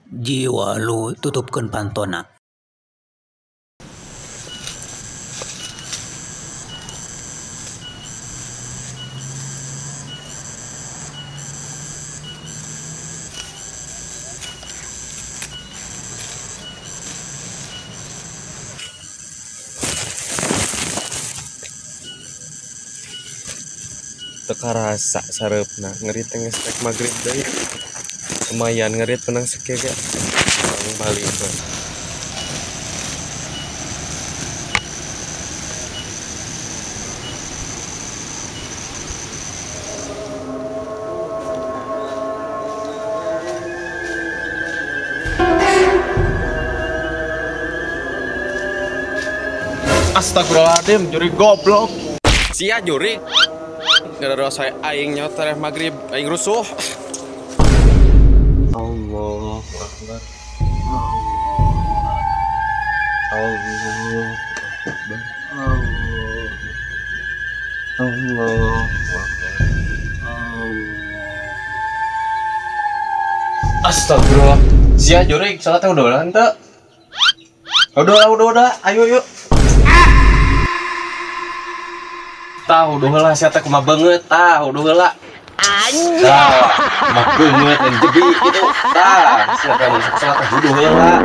Ji Walu tutupkeun pantona. Teu karasa sareupna ngerit teh geus rek magrib deui. Lumayan ngerit menang sakieu ge. Urang balik we. Astagfirullahaladzim, juri goblok. Sia juri. Gara-gara saya aing nyaut tereh maghrib, aing rusuh. Allahu Akbar. Allahu Akbar. Allahu Akbar. Astagfirullah. Sia jurig, salat teh udah henteu. Udah, ayo yuk. Tah udah heula sia teh kumaha beungeut, tah udah heula. Anjir. Tah, kumaha beungeut dan jebi gitu. Tah, sia teh mun salat teh udah heula.